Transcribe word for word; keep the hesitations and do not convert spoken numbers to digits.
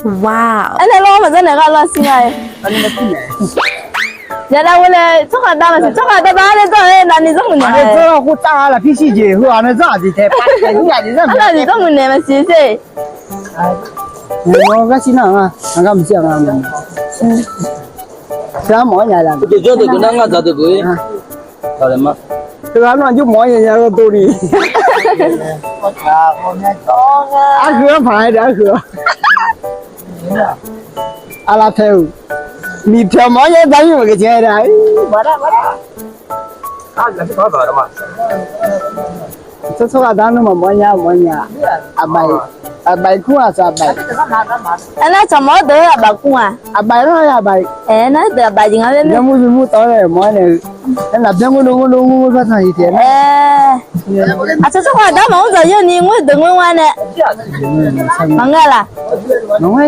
Aernaeq lawr maqdzanr naeq ghar lar sir nga-e. Yadav ghoe nae tsawrhaq dav maqsiq, tsawrhaq dav dav-aer nae dzawr-aer navni dzawr muiq naeq. Aqnae dzawr-awr khoertav-a lafpir shir jeq heu-aq nae dzawr-aq jeq tae par tae-a jeq dzawr muiq naeq maqsiq sher. Nawr gar shir nar-aq, aqgar maqshir-aq nga. Teugar mawf-aer nya la. Teugar nar-aq jov mawf-aer nya nya-awr dovni. Arhuiq-anr paq-aer deuq arhuiq-awr. Aqlaf taeq-euq miqpyawq mawf-aer nya-aer dzaryur maqghae jeq-aer da. Tsawrtsawr ghaq dar nmr maqmawf-aer nya mawf-aer nya. Aqbaif, aqbaif kur-aq saq aqbaif. Aernar tsawq mawf-awr deuq-aer aqbaif kur-aq. Aqbaif nar-aer aqbaif. Aernar deuq aqbaif jeq nga laer nae. Yamur yamur tawv-aer nae mawf-aer nae-eu. Aernar byaer ngoer dov ngoer dov ngoer par tanq-iq taef-a. Aqcawq tsawrhaq dar maqmr dzaq yawrni ngoer deuq ngoer nga nae. Maqngeur laq. Maqngeur